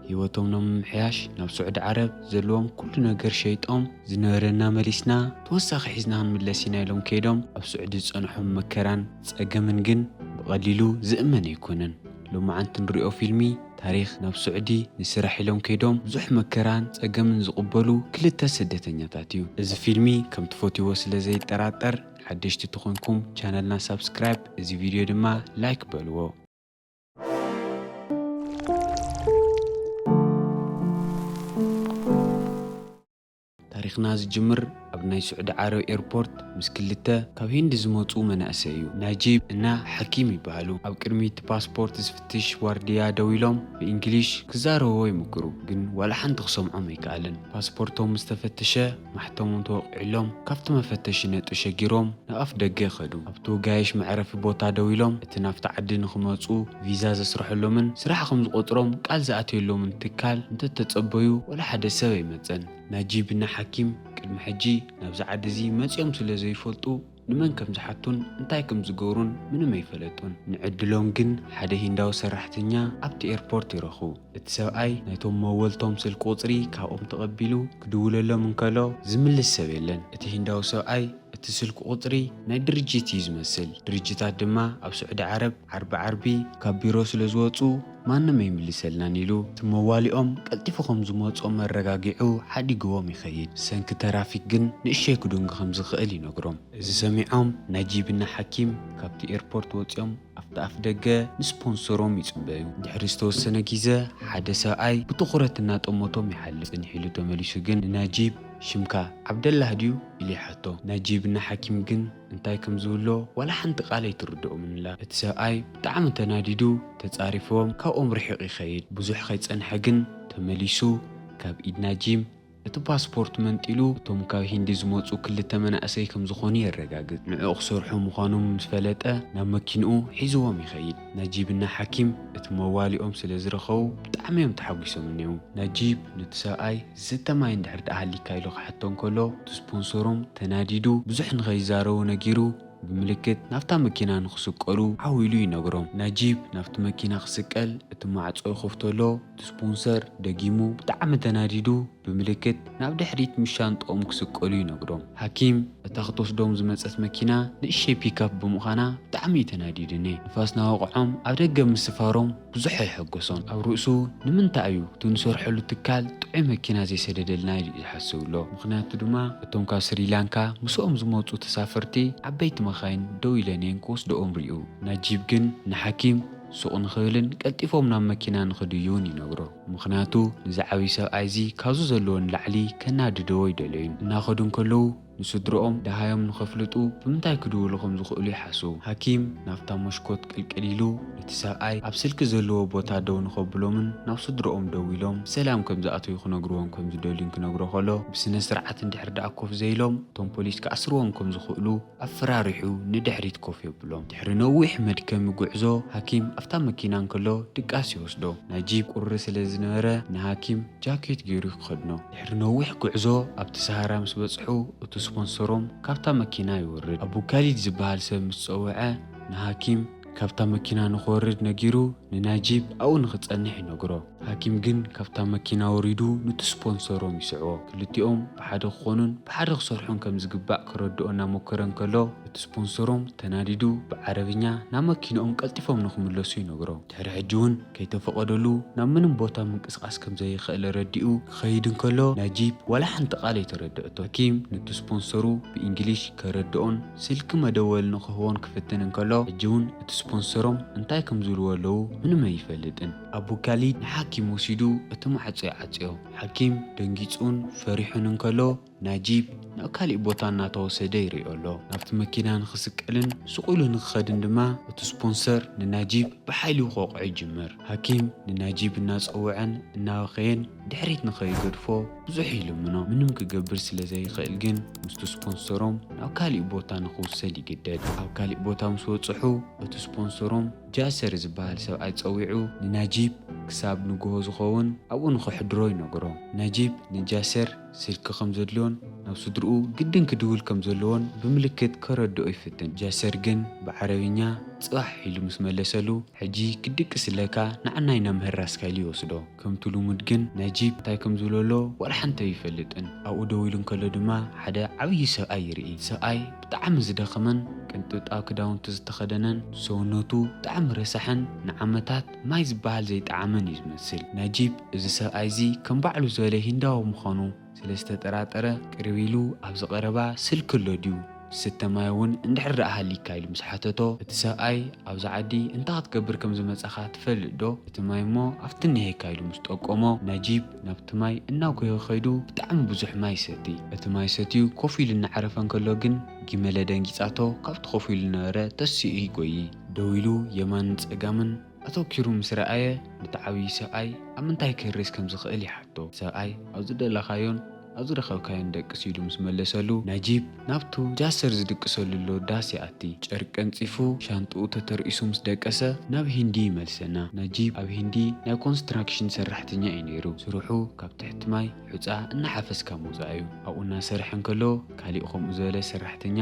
ህይወቶም ንምምሕያሽ ናብ ስዑዲ ዓረብ ዘለዎም ኩሉ ነገር ሸይጦም፣ ዝነበረና መሊስና ተወሳኺ ሒዝና ክንምለስ ኢና ኢሎም ከይዶም፣ ኣብ ስዑዲ ዝጸንሖም መከራን ጸገምን ግን ብቐሊሉ ዝእመን ኣይኮነን። ሎማዓንቲ ንሪኦ ፊልሚ ታሪኽ ናብ ስዑዲ ንስራሕ ኢሎም ከይዶም ብዙሕ መከራን ጸገምን ዝቕበሉ ክልተ ስደተኛታት እዩ። እዚ ፊልሚ ከም ትፈትይዎ ስለ ዘይጠራጠር፣ ሓደሽቲ ተኾንኩም ቻነልና ሳብስክራይብ፣ እዚ ቪድዮ ድማ ላይክ በልዎ። ታሪኽና ዝጅምር ኣብ ናይ ስዑዲ ዓረብ ኤርፖርት ምስ ክልተ ካብ ሂንዲ ዝመጹ መናእሰይ እዩ። ናጂብ እና ሓኪም ይበሃሉ። ኣብ ቅድሚ እቲ ፓስፖርት ዝፍትሽ ዋርድያ ደው ኢሎም ብእንግሊሽ ክዛረብዎ ይምክሩ፣ ግን ዋላ ሓንቲ ክሰምዖም ኣይከኣልን። ፓስፖርቶም ምስ ተፈተሸ፣ ማሕተሞም ተወቂዕሎም፣ ካብቲ መፈተሺ ነጥቢ ሸጊሮም ናብ ኣፍ ደገ ከዱ። ኣብቲ ጋይሽ መዕረፊ ቦታ ደው ኢሎም፣ እቲ ናብቲ ዓዲ ንኽመጹ ቪዛ ዘስርሐሎምን ስራሕ ከም ዝቆጽሮም ቃል ዝኣትየሎምን ትካል እንተተጸበዩ፣ ዋላ ሓደ ሰብ ኣይመጸን። ናጂብ እና ሓኪም ቅድሚ ሕጂ ናብዚ ዓዲ እዚ መጺኦም ስለ ዘይፈልጡ፣ ንመን ከም ዝሓቱን እንታይ ከም ዝገብሩን ምንም ኣይፈለጡን። ንዕድሎም ግን ሓደ ሂንዳዊ ሰራሕተኛ ኣብቲ ኤርፖርት ይረኽቡ። እቲ ሰብኣይ ናይቶም መወልቶም ስልኪ ቁጽሪ ካብኦም ተቐቢሉ ክድውለሎም እንከሎ ዝምልስ ሰብ የለን። እቲ ሂንዳዊ ሰብኣይ እቲ ስልኪ ቁጽሪ ናይ ድርጅት እዩ ዝመስል። ድርጅታት ድማ ኣብ ስዑዲ ዓረብ ዓርቢ ዓርቢ ካብ ቢሮ ስለ ዝወጹ ማንም ኣይምልሰልናን ኢሉ እቲ መዋሊኦም ቀልጢፉ ከም ዝመጾም ኣረጋጊዑ ሓዲግዎም ይኸይድ። ብሰንኪ ተራፊክ ግን ንእሸይ ክድንጉ ከም ዝኽእል ይነግሮም። እዚ ሰሚዖም ናጂብና ሓኪም ካብቲ ኤርፖርት ወጺኦም ኣብቲ ኣፍ ደገ ንስፖንሰሮም ይጽበዩ። ድሕሪ ዝተወሰነ ግዜ ሓደ ሰብኣይ ብትኹረት እናጠመቶም ይሓልፍ። ጽንሕ ኢሉ ተመሊሱ ግን ንናጂብ፣ "ሽምካ ዓብደላህ ድዩ?" ኢሉ ይሓቶ። ናጂብና ሓኪም ግን እንታይ ከም ዝብሎ ዋላ ሓንቲ ቃል ኣይትርድኦምን ኣላ። እቲ ሰብኣይ ብጣዕሚ ተናዲዱ ተጻሪፍዎም ካብኦም ርሒቑ ይኸይድ። ብዙሕ ከይጸንሐ ግን ተመሊሱ ካብ ኢድ ናጂብ እቲ ፓስፖርት መንጢሉ እቶም ካብ ሂንዲ ዝመጹ ክልተ መናእሰይ ከም ዝኾኑ የረጋግጽ። ንዕኡ ክሰርሑ ምዃኖም ምስ ፈለጠ ናብ መኪንኡ ሒዝዎም ይኸይድ። ናጂብና ሓኪም እቲ መዋሊኦም ስለ ዝረኸቡ ብጣዕሚ እዮም ተሓጒሶም እኒአው። ናጂብ ነቲ ሰብኣይ ዝስተ ማይ እንድሕር ደኣ ሃሊካ ኢሉ ክሓቶ እንከሎ፣ እቲ ስፖንሰሮም ተናዲዱ ብዙሕ ንኸይዛረቡ ነጊሩ ብምልክት ናብታ መኪና ንኽስቀሉ ዓው ኢሉ ይነግሮም። ናጂብ ናብቲ መኪና ክስቀል እቲ ማዕጾ ይኸፍተሎ፣ እቲ ስፖንሰር ደጊሙ ብጣዕሚ ተናዲዱ ብምልክት ናብ ድሕሪት ምስ ሻንጥኦም ክስቀሉ ይነግሮም። ሓኪም እታ ክትወስዶም ዝመጸት መኪና ንእሸይ ፒካፕ ብምዃና ብጣዕሚ እዩ ተናዲዱኒ። ንፋስ ናወቕዖም ኣብ ደገ ምስፋሮም ብዙሕ ኣይሐጎሶን። ኣብ ርእሱ ንምንታይ እዩ እቲ ንሰርሐሉ ትካል ጥዑይ መኪና ዘይሰደደልና ኢሉ እዩ ዝሓስብ ኣሎ። ምኽንያቱ ድማ እቶም ካብ ስሪላንካ ምስኦም ዝመጹ ተሳፈርቲ ዓበይቲ መኻይን ደው ኢለን እየን ክወስድኦም ርእዩ። ናጂብ ግን ንሓኪም ሱቕ ንኽብልን ቀልጢፎም ናብ መኪና ንኽድይቡን ይነግሮ። ምኽንያቱ ንዚ ዓብዪ ሰብኣይ እዚ ካብዚ ዘለዎ ንላዕሊ ከናድድዎ ኣይደለዩን። እናኸዱ እንከለዉ ንስድርኦም ደሃዮም ንኸፍልጡ ብምንታይ ክድውሉ ከም ዝኽእሉ ይሓስቡ። ሓኪም ናብታ መስኮት ቅልቅል ኢሉ ነቲ ሰብኣይ ኣብ ስልኪ ዘለዎ ቦታ ደው ንኸብሎምን ናብ ስድርኦም ደው ኢሎም ብሰላም ከም ዝኣተዩ ክነግርዎም ከም ዝደልዩን ክነግሮ ከሎ ብስነ ስርዓት እንድሕር ደኣ ኮፍ ዘይሎም እቶም ፖሊስ ክኣስርዎም ከም ዝኽእሉ ኣፈራሪሑ ንድሕሪት ኮፍ የብሎም። ድሕሪ ነዊሕ መድከሚ ጉዕዞ ሓኪም ኣብታ መኪና እንከሎ ድቃስ ይወስዶ። ናጂብ ቁሪ ስለ ዝነበረ ንሓኪም ጃኬት ገይሩ ይኸድኖ። ድሕሪ ነዊሕ ጉዕዞ ኣብቲ ሰሃራ ምስ በጽሑ እቲ ስፖንሰሮም ካብታ መኪና ይወርድ። ኣቡ ካሊድ ዝበሃል ሰብ ምስ ጸውዐ ንሓኪም ካብታ መኪና ንኽወርድ ነጊሩ ንናጂብ ኣብኡ ንኽጸንሕ ይነግሮ። ሓኪም ግን ካብታ መኪና ወሪዱ ነቲ ስፖንሰሮም ይስዕቦ። ክልቲኦም ብሓደ ክኾኑን ብሓደ ክሰርሑን ከም ዝግባእ ክረድኦ እናመከረ እንከሎ እቲ ስፖንሰሮም ተናዲዱ ብዓረብኛ ናብ መኪንኦም ቀልጢፎም ንኽምለሱ ይነግሮ። ድሕሪ ሕጂ እውን ከይተፈቐደሉ ናብ ምንም ቦታ ምንቅስቓስ ከም ዘይኽእል ረዲኡ ክኸይድ እንከሎ ናጂብ ዋላ ሓንቲ ቃል ኣይተረድዕቶ። ሓኪም ነቲ ስፖንሰሩ ብእንግሊሽ ከረድኦን ስልኪ መደወሊ ንኽህቦን ክፍትን እንከሎ ሕጂ እውን እቲ ስፖንሰሮም እንታይ ከም ዝብልዎ ኣለዉ ምንም ኣይፈልጥን። ኣቡ ካሊድ ንሓኪም ወሲዱ እቲ ማዕጾ ይዓጽዮ። ሓኪም ደንጊጹን ፈሪሑን እንከሎ ናጂብ ናብ ካሊእ ቦታ እናተወሰደ ይሪኦ ኣሎ። ናብቲ መኪና ንኽስቀልን ሱቕ ኢሉ ንኽኸድን ድማ እቲ ስፖንሰር ንናጂብ ብሓይሊ ክወቕዖ ይጅምር። ሓኪም ንናጂብ እናጸውዐን እናበኸየን ድሕሪት ንኸይገድፎ ብዙሕ ይልምኖ። ምንም ክገብር ስለ ዘይኽእል ግን ምስቲ ስፖንሰሮም ናብ ካሊእ ቦታ ንኽውሰድ ይግደድ። ኣብ ካሊእ ቦታ ምስ በጽሑ እቲ ስፖንሰሮም ጃሰር ዝበሃል ሰብኣይ ጸዊዑ ንናጂብ ክሳብ ንግሆ ዝኸውን ኣብኡ ንኸሕድሮ ይነግሮ። ናጂብ ንጃሰር ስልኪ ከም ዘድልዮን ናብ ስድርኡ ግድን ክድውል ከም ዘለዎን ብምልክት ከረድኦ ይፍትን። ጃሰር ግን ብዓረብኛ ጽባሕ ኢሉ ምስ መለሰሉ፣ "ሕጂ ክድቅስ ኣለካ፣ ንዓናይ ናብ ምህራስካ" ኢሉ ይወስዶ። ከምቲ ልሙድ ግን ነጂብ እንታይ ከም ዝብሎ ኣሎ ዋላ ሓንቲ ኣይፈልጥን። ኣብኡ ደው ኢሉ እንከሎ ድማ ሓደ ዓብዪ ሰብኣይ ይርኢ። ሰብኣይ ብጣዕሚ ዝደኸመን ቅንጥብጣብ ክዳውንቲ ዝተኸደነን፣ ሰውነቱ ብጣዕሚ ረሳሕን ንዓመታት ማይ ዝበሃል ዘይጠዓመን እዩ ዝመስል። ነጂብ እዚ ሰብኣይ እዚ ከም ባዕሉ ዝበለ ሂንዳዊ ምዃኑ ስለ ዝተጠራጠረ፣ ቅርብ ኢሉ ኣብዚ ቀረባ ስልኪ ኣሎ ድዩ? ዝስተ ማይ እውን እንድሕር ደኣ ሃሊካ ኢሉ ምስ ሓተቶ፣ እቲ ሰብኣይ፣ "ኣብዚ ዓዲ እንታይ ክትገብር ከም ዝመጻኻ ትፈልጥ ዶ? እቲ ማይ እሞ ኣብቲ እኒሄካ" ኢሉ ምስ ጠቆሞ፣ ነጂብ ናብቲ ማይ እናጎየ ከይዱ ብጣዕሚ ብዙሕ ማይ ይሰቲ። እቲ ማይ ሰትዩ ኮፍ ኢሉ እናዕረፈ እንከሎ ግን፣ ጊመለ ደንጊጻቶ ካብቲ ኮፍ ኢሉ ዝነበረ ተሲኡ ይጎዪ። ደው ኢሉ የማንን ጸጋምን ኣተኲሩ ምስ ረኣየ፣ ነቲ ዓብዪ ሰብኣይ ኣብ ምንታይ ክህረስ ከም ዝኽእል ይሓቶ። ሰብኣይ ኣብ ዝደለኻዮን ኣብ ዝረኸብካዮን ደቅስ ኢሉ ምስ መለሰሉ፣ ነጂብ ናብቱ ጃሰር ዝድቅሰሉ ኣሎ ዳስ ይኣቲ። ጨርቂ ቀንጺፉ ሻንጥኡ ተተርኢሱ ምስ ደቀሰ፣ ናብ ሂንዲ ይመልሰና። ነጂብ ኣብ ሂንዲ ናይ ኮንስትራክሽን ሰራሕተኛ እዩ ነይሩ። ስርሑ ካብ ትሕቲ ማይ ሑጻ እናሓፈስካ ምውጻእ እዩ። ኣብኡ እናሰርሐ እንከሎ፣ ካሊእ ከምኡ ዝበለ ሰራሕተኛ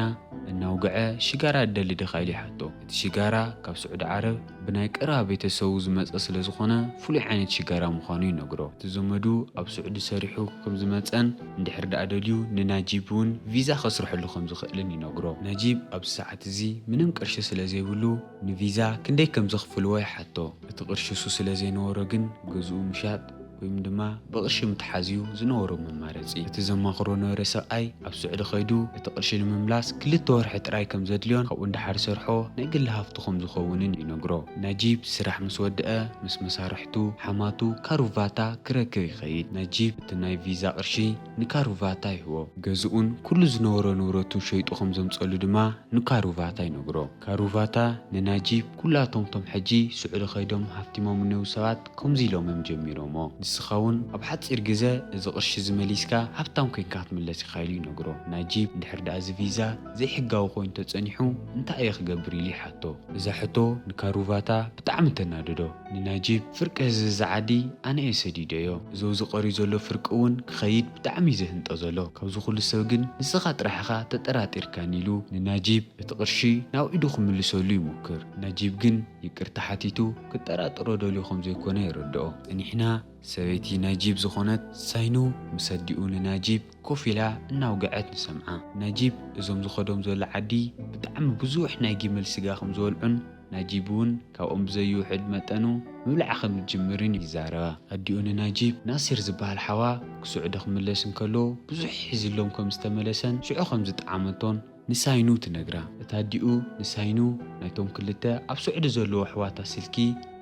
እናውግዐ "ሽጋራ ትደሊ ዲኻ?" ኢሉ ይሓቶ። እቲ ሽጋራ ካብ ስዑዲ ዓረብ ብናይ ቀረባ ቤተሰቡ ዝመጸ ስለ ዝኾነ፣ ፍሉይ ዓይነት ሽጋራ ምዃኑ ይነግሮ። እቲ ዘመዱ ኣብ ስዑዲ ሰሪሑ ከም ዝመጸን እንድሕር ደኣ ደልዩ ንናጂብ እውን ቪዛ ከስርሐሉ ከም ዝኽእልን ይነግሮ። ናጂብ ኣብዚ ሰዓት እዚ ምንም ቅርሺ ስለ ዘይብሉ፣ ንቪዛ ክንደይ ከም ዘኽፍልዎ ይሓቶ። እቲ ቅርሺ እሱ ስለ ዘይነበሮ ግን፣ ገዝኡ ምሻጥ ወይም ድማ ብቕርሺ ምትሓዝ እዩ ዝነበሮ መማረጺ። እቲ ዘማኽሮ ነበረ ሰብኣይ ኣብ ስዑዲ ከይዱ እቲ ቅርሺ ንምምላስ ክልተ ወርሒ ጥራይ ከም ዘድልዮን፣ ካብኡ እንዳሓር ሰርሖ ናይ ግሊ ሃፍቱ ከም ዝኸውንን ይነግሮ። ናጂብ ስራሕ ምስ ወድአ፣ ምስ መሳርሕቱ ሓማቱ ካሩቫታ ክረክብ ይኸይድ። ናጂብ እቲ ናይ ቪዛ ቅርሺ ንካሩቫታ ይህቦ። ገዝኡን ኩሉ ዝነበሮ ንብረቱን ሸይጡ ከም ዘምጸሉ ድማ ንካሩቫታ ይነግሮ። ካሩቫታ ንናጂብ፣ "ኩላቶም ቶም ሕጂ ስዑዲ ከይዶም ሃፍቲሞም እነው ሰባት ከምዚ ኢሎም እዮም ጀሚሮሞ። ንስኻ እውን ኣብ ሓጺር ግዜ እዚ ቅርሺ እዚ መሊስካ ሃብታም ኮይንካ ክትምለስ ኢኻ" ኢሉ ይነግሮ። ናጂብ፣ እንድሕር ደኣ እዚ ቪዛ ዘይሕጋዊ ኮይኑ ተጸኒሑ እንታይ እየ ክገብር? ኢሉ ይሓቶ። እዛ ሕቶ ንካሩቫታ ብጣዕሚ ተናድዶ። ንናጂብ፣ "ፍርቂ ህዝቢ እዚ ዓዲ ኣነ እየ ሰዲደዮ። እዚ ኣብዚ ቀርዩ ዘሎ ፍርቂ እውን ክኸይድ ብጣዕሚ እዩ ዝህንጦ ዘሎ። ካብዚ ኩሉ ሰብ ግን ንስኻ ጥራሕ ኢኻ ተጠራጢርካኒ" ኢሉ ንናጂብ እቲ ቅርሺ ናብ ኢዱ ክምልሰሉ ይሙክር። ናጂብ ግን ይቅርታ ሓቲቱ ክጠራጠሮ ደልዩ ከም ዘይኮነ የረድኦ። ጸኒሕና ሰበይቲ ናጂብ ዝኾነት ሳይኑ ምስ ኣዲኡ ንናጂብ ኮፍ ኢላ እናውግዐት ንሰምዓ። ናጂብ እዞም ዝኸዶም ዘሎ ዓዲ ብጣዕሚ ብዙሕ ናይ ጊመል ስጋ ከም ዝበልዑን ናጂብ እውን ካብኦም ብዘይውሕድ መጠኑ ምብላዕ ከም ዝጅምርን ይዛረባ። ኣዲኡ ንናጂብ፣ ናሲር ዝበሃል ሓዋ ክስዑዲ ክምለስ እንከሎ ብዙሕ ሒዝሎም ከም ዝተመለሰን ሽዑ ከም ዝጠዓመቶን ንሳይኑ ትነግራ። እታ ኣዲኡ ንሳይኑ ናይቶም ክልተ ኣብ ስዑዲ ዘለዎ ኣሕዋታ ስልኪ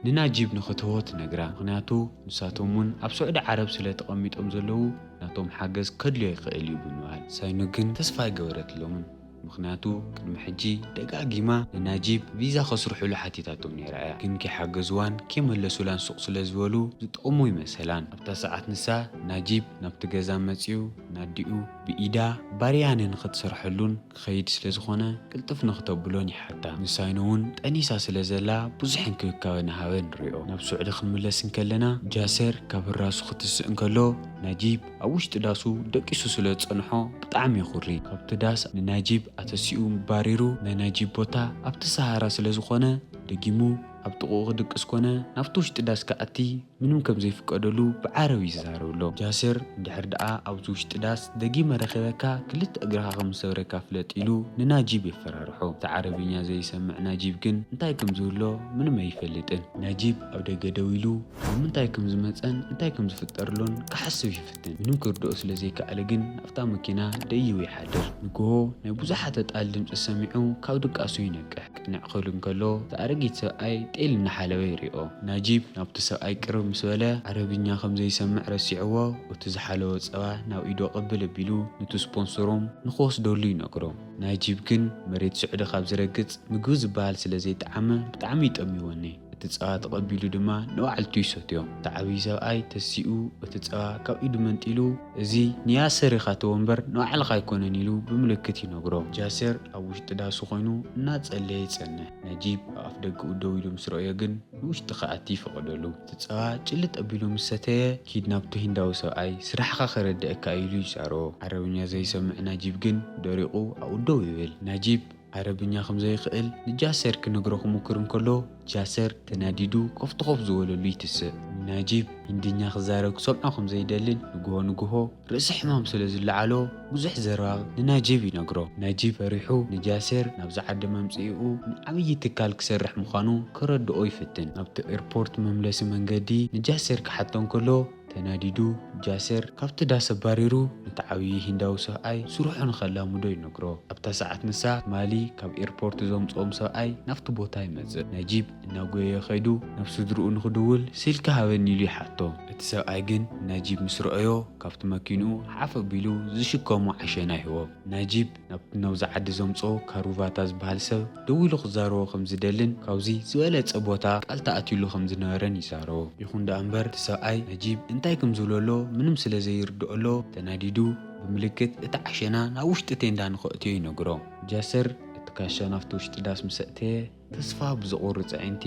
ንናጂብ ንኽትህቦ ትነግራ። ምኽንያቱ ንሳቶም እውን ኣብ ስዑዲ ዓረብ ስለ ተቐሚጦም ዘለዉ ናቶም ሓገዝ ከድልዮ ይኽእል እዩ ብምባል። ሳይኑ ግን ተስፋ ኣይገበረትሎምን። ምኽንያቱ ቅድሚ ሕጂ ደጋጊማ ንናጂብ ቪዛ ከስርሑሉ ሓቲታቶም ነይራ እያ። ግን ከይሓገዝዋን ከይመለሱላን ሱቕ ስለ ዝበሉ ዝጠቕሙ ይመሰላን። ኣብታ ሰዓት ንሳ ናጂብ ናብቲ ገዛ መጺኡ ናዲኡ ብኢዳ ባርያኒ ንኽትሰርሐሉን ክኸይድ ስለ ዝኾነ ቅልጥፍ ንኽተብሎን ይሓታ። ንሳይኑ እውን ጠኒሳ ስለ ዘላ ብዙሕ እንክብካበ ንሃበ ንሪኦ። ናብ ስዑዲ ክንምለስ እንከለና ጃሰር ካብ ህራሱ ክትስእ እንከሎ ናጂብ ኣብ ውሽጢ ዳሱ ደቂሱ ስለ ዝጸንሖ ብጣዕሚ ይኹሪ። ካብቲ ዳስ ንናጂብ ኣተሲኡ ባሪሩ ናይ ናጂብ ቦታ ኣብቲ ሰሃራ ስለ ዝኾነ ደጊሙ ኣብ ጥቕኡ ክድቅስ ኮነ ናብቲ ውሽጢ ዳስ ክኣቲ ምንም ከም ዘይፍቀደሉ ብዓረብ ይዛረብ ኣሎ። ጃሰር እንድሕር ደኣ ኣብዚ ውሽጢ ዳስ ደጊመ ረኺበካ ክልተ እግርኻ ከም ዝሰብረካ ፍለጥ ኢሉ ንናጂብ የፈራርሖ። እቲ ዓረብኛ ዘይሰምዕ ናጂብ ግን እንታይ ከም ዝብሎ ምንም ኣይፈልጥን። ናጂብ ኣብ ደገ ደው ኢሉ ኣብ ምንታይ ከም ዝመጸን እንታይ ከም ዝፍጠርሎን ክሓስብ ይፍትን። ምንም ክርድኦ ስለ ዘይከኣለ ግን ናብታ መኪና ደይቡ ይሓድር። ንግሆ ናይ ብዙሓት ኣጣል ድምጺ ሰሚዑ ካብ ድቃሱ ይነቅሕ። ቅንዕ ክብል እንከሎ እቲ ኣረጊት ሰብኣይ ጤል እናሓለበ ይሪኦ። ናጂብ ናብቲ ሰብኣይ ቅርብ ምስ በለ ዓረብኛ ከም ዘይሰምዕ ረሲዕዎ እቲ ዝሓለቦ ጸባ ናብ ኢዱ ኣቐብል ኣቢሉ ነቲ ስፖንሰሮም ንኽወስደሉ ይነግሮ። ናጂብ ግን መሬት ስዑዲ ካብ ዝረግጽ ምግቢ ዝበሃል ስለ ዘይጠዓመ ብጣዕሚ እዩ ጠሚወኒ። እቲ እቲ ጸባ ተቐቢሉ ድማ ንባዕልቱ ይሰትዮ። እቲ ዓብዪ ሰብኣይ ተሲኡ እቲ ጸባ ካብ ኢዱ መንጢሉ፣ "እዚ ንያሰር ኢኻ ትህቦ እምበር ንባዕልኻ ኣይኮነን" ኢሉ ብምልክት ይነግሮ። ጃሰር ኣብ ውሽጢ ዳሱ ኮይኑ እናጸለየ ይጸንሕ። ነጂብ ኣብ ኣፍ ደገኡ ደው ኢሉ ምስ ረኣዮ ግን ንውሽጢ ክኣቲ ይፈቐደሉ። እቲ ጸባ ጭልጥ ኣቢሉ ምስ ሰተየ፣ "ኪድ ናብቲ ሂንዳዊ ሰብኣይ ስራሕኻ ከረድአካ" ኢሉ ይዛረቦ። ዓረብኛ ዘይሰምዕ ናጂብ ግን ደሪቑ ኣብኡ ደው ይብል። ናጂብ ዓረብኛ ከም ዘይክእል ንጃሰር ክነግሮ ክሙክር እንከሎ፣ ጃሰር ተናዲዱ ኮፍተኾፍ ዝበለሉ ይትስእ። ናጂብ ሂንድኛ ክዛረብ ክሰምዖ ከም ዘይደልን ንግሆ ንግሆ ርእሲ ሕማም ስለ ዝለዓሎ ብዙሕ ዘረባ ንናጂብ ይነግሮ። ናጂብ ፈሪሑ ንጃሰር ናብዚ ዓዲ መምጽኢኡ ንዓብዪ ትካል ክሰርሕ ምዃኑ ከረድኦ ይፍትን። ናብቲ ኤርፖርት መምለሲ መንገዲ ንጃሰር ክሓቶ እንከሎ፣ ተናዲዱ ጃሰር ካብቲ ዳስ ኣባሪሩ ነቲ ዓብዪ ሂንዳዊ ሰብኣይ ስርሑ ንኸላምዶ ይነግሮ። ኣብታ ሰዓት ንሳ ማሊ ካብ ኤርፖርት ዘምጽኦም ሰብኣይ ናብቲ ቦታ ይመጽእ። ናጂብ እናጎየየ ከይዱ ናብ ስድርኡ ንኽድውል ስልኪ ሃበኒ ኢሉ ይሓቶ። እቲ ሰብኣይ ግን ናጂብ ምስ ረኣዮ ካብቲ መኪንኡ ሓፍ ኣቢሉ ዝሽከሞ ዓሸና ይህቦ። ናጂብ ናብቲ ናብዚ ዓዲ ዘምጽኦ ካሩቫታ ዝበሃል ሰብ ደዊሉ ክዛረቦ ከም ዝደልን ካብዚ ዝበለጸ ቦታ ቃል ተኣትዩሉ ከም ዝነበረን ይዛረቦ። ይኹን ደኣ እምበር እቲ ሰብኣይ ናጂብ እንታይ ከም ዝብሎ ምንም ስለ ዘይርድኦሎ ተናዲዱ ብምልክት እቲ ዓሸና ናብ ውሽጢ ቴንዳ ንኸእትዮ ይነግሮ። ጃሰር እቲ ካሻ ናብቲ ውሽጢ ዳስ ምስ ኣእተየ ተስፋ ብዘቑርጽ ኣዒንቲ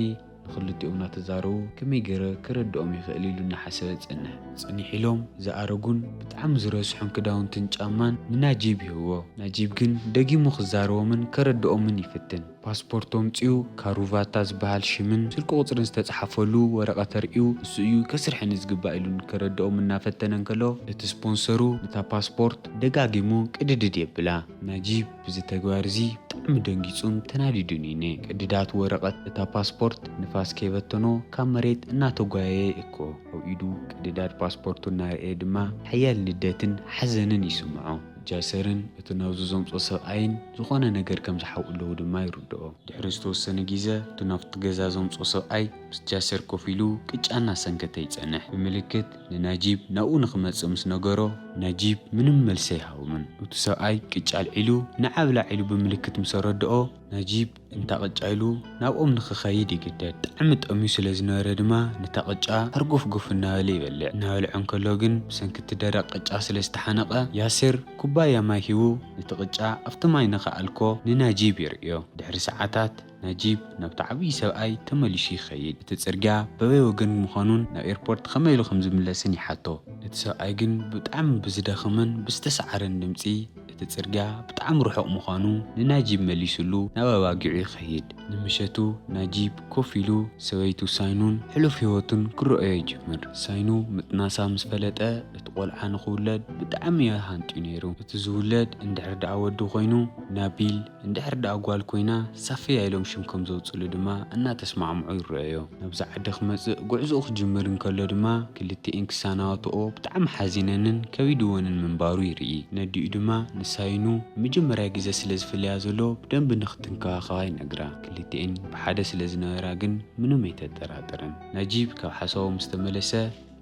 ንኽልቲኦም እናተዛረቡ ከመይ ገይረ ክረድኦም ይኽእል ኢሉ እናሓሰበ ጸንሐ። ጽንሕ ኢሎም ዝኣረጉን ብጣዕሚ ዝረስሑን ክዳውንትን ጫማን ንናጂብ ይህብዎ። ናጂብ ግን ደጊሙ ክዛረቦምን ከረድኦምን ይፍትን። ፓስፖርት ኣምጺኡ ካሩቫታ ዝበሃል ሽምን ስልኪ ቁጽርን ዝተጻሓፈሉ ወረቐት ኣርእዩ፣ እሱ እዩ ከስርሐኒ ዝግባእ ኢሉ ከረድኦም እናፈተነ እንከሎ፣ እቲ ስፖንሰሩ ነታ ፓስፖርት ደጋጊሙ ቅድድድ የብላ። ናጂብ ብዚ ተግባር እዚ ብጣዕሚ ደንጊጹን ተናዲዱን እዩ ነይሩ። ቅድዳት ወረቐት እታ ፓስፖርት ንፋስ ከይበተኖ ካብ መሬት እናተጓየየ እኮ ኣብ ኢዱ ቅድዳት ፓስፖርቱ እናረኣየ ድማ ሓያል ንደትን ሓዘንን ይስምዖ። ጃሰርን እቲ ናብዚ ዘምጾ ሰብኣይን ዝኾነ ነገር ከም ዝሓብኡ ኣለዉ ድማ ይርድኦ። ድሕሪ ዝተወሰነ ግዜ እቲ ናብቲ ገዛ ዘምጾ ሰብኣይ ምስ ጃሰር ኮፍ ኢሉ ቅጫ እናሰንከተ ይጸንሕ። ብምልክት ንናጂብ ናብኡ ንኽመጽእ ምስ ነገሮ፣ ናጂብ ምንም መልሲ ኣይሃቦምን። እቲ ሰብኣይ ቅጫ ኣልዒሉ ንዓ ብላዕ ኢሉ ብምልክት ምስ ኣረድኦ፣ ናጂብ እንታ ቅጫ ኢሉ ናብኦም ንኽኸይድ ይግደድ። ብጣዕሚ ጠምዩ ስለ ዝነበረ ድማ ነታ ቅጫ ሃርጎፍጎፍ እናበለ ይበልዕ። እናበልዖ እንከሎ ግን ብሰንኪ እቲ ደረቕ ቅጫ ስለ ዝተሓነቐ፣ ያሲር ኩባያ ማይ ሂቡ ነቲ ቅጫ ኣብቲ ማይ ንኽኣልኮ ንናጂብ የርእዮ። ድሕሪ ሰዓታት ናጂብ ናብቲ ዓብዪ ሰብኣይ ተመሊሱ ይኸይድ። እቲ ጽርግያ በበይ ወገን ምዃኑን ናብ ኤርፖርት ከመይ ኢሉ ከም ዝምለስን ይሓቶ። እቲ ሰብኣይ ግን ብጣዕሚ ብዝደኸመን ብዝተሰዓረን ድምጺ፣ እቲ ጽርግያ ብጣዕሚ ርሑቕ ምዃኑ ንናጂብ መሊሱሉ ናብ ኣባጊዑ ይኸይድ። ንምሸቱ ናጂብ ኮፍ ኢሉ ሰበይቱ ሳይኑን ሕሉፍ ህይወቱን ክረኣዮ ይጅምር። ሳይኑ ምጥናሳ ምስ ፈለጠ፣ እቲ ቆልዓ ንኽውለድ ብጣዕሚ እዩ ሃንጥዩ ነይሩ። እቲ ዝውለድ እንድሕር ደኣ ወዲ ኮይኑ፣ ናቢል፣ እንድሕር ደኣ ጓል ኮይና፣ ሳፊያ ኢሎም ሽም ከም ዘውጽሉ ድማ እናተስማዕምዑ ይረኣዮ። ናብዚ ዓዲ ክመጽእ ጉዕዞኡ ክጅምር እንከሎ ድማ፣ ክልቲኤን ክሰናበትኦ ብጣዕሚ ሓዚነንን ከቢድወንን ምንባሩ ይርኢ። ነዲኡ ድማ ንሳይኑ ንመጀመርያ ግዜ ስለ ዝፍለያ ዘሎ ብደንቢ ንኽትንከባኸባ ይነግራ። ክልቲኤን ብሓደ ስለ ዝነበራ ግን ምንም ኣይተጠራጠረን። ናጂብ ካብ ሓሳቡ ምስ ተመለሰ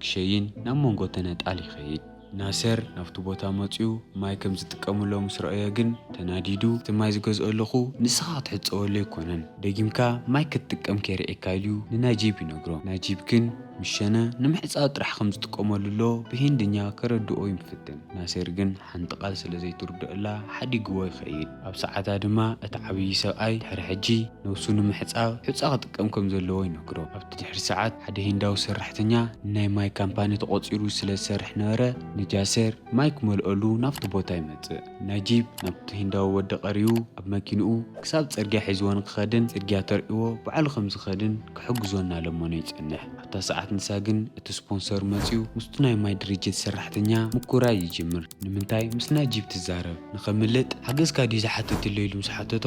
ክሸይን ናብ መንጎ ተነጣል ይኸይድ። ናሰር ናብቲ ቦታ መጺኡ ማይ ከም ዝጥቀምሎም ምስ ረኣዮ ግን ተናዲዱ፣ "እቲ ማይ ዝገዝኦ ኣለኹ ንስኻ ክትሕጸበሉ ኣይኮነን፣ ደጊምካ ማይ ክትጥቀም ከይርእየካ" ኢሉ ንናጂብ ይነግሮ። ናጂብ ግን ምስ ሸነ ንምሕጻብ ጥራሕ ከም ዝጥቀመሉ ኣሎ ብሂንድኛ ከረድኦ ይፍትን። ናሰር ግን ሓንቲ ቃል ስለ ዘይትርድኦላ ሓዲግዎ ይኸይድ። ኣብ ሰዓታ ድማ እቲ ዓብዪ ሰብኣይ ድሕሪ ሕጂ ነብሱ ንምሕጻብ ሑጻ ክጥቀም ከም ዘለዎ ይነግሮ። ኣብቲ ድሕሪ ሰዓት ሓደ ሂንዳዊ ሰራሕተኛ ንናይ ማይ ካምፓኒ ተቖጺሩ ስለ ዝሰርሕ ነበረ፣ ንጃሰር ማይ ክመልኦሉ ናብቲ ቦታ ይመጽእ። ናጂብ ናብቲ ሂንዳዊ ወዲ ቀሪቡ ኣብ መኪንኡ ክሳብ ጽርግያ ሒዝዎ ንክኸድን ጽርግያ ተርእይዎ ባዕሉ ከም ዝኸድን ክሕግዞ እናለመኖ ይጸንሕ። ኣብታ ሰዓት ንሳ ግን እቲ ስፖንሰር መጺኡ ምስቱ ናይ ማይ ድርጅት ሰራሕተኛ ምኩራይ ይጅምር። "ንምንታይ ምስ ናጂብ ትዛረብ? ንኸምልጥ ሓገዝካ ድዩ ዝሓተትለይ?" ኢሉ ምስ ሓተቶ፣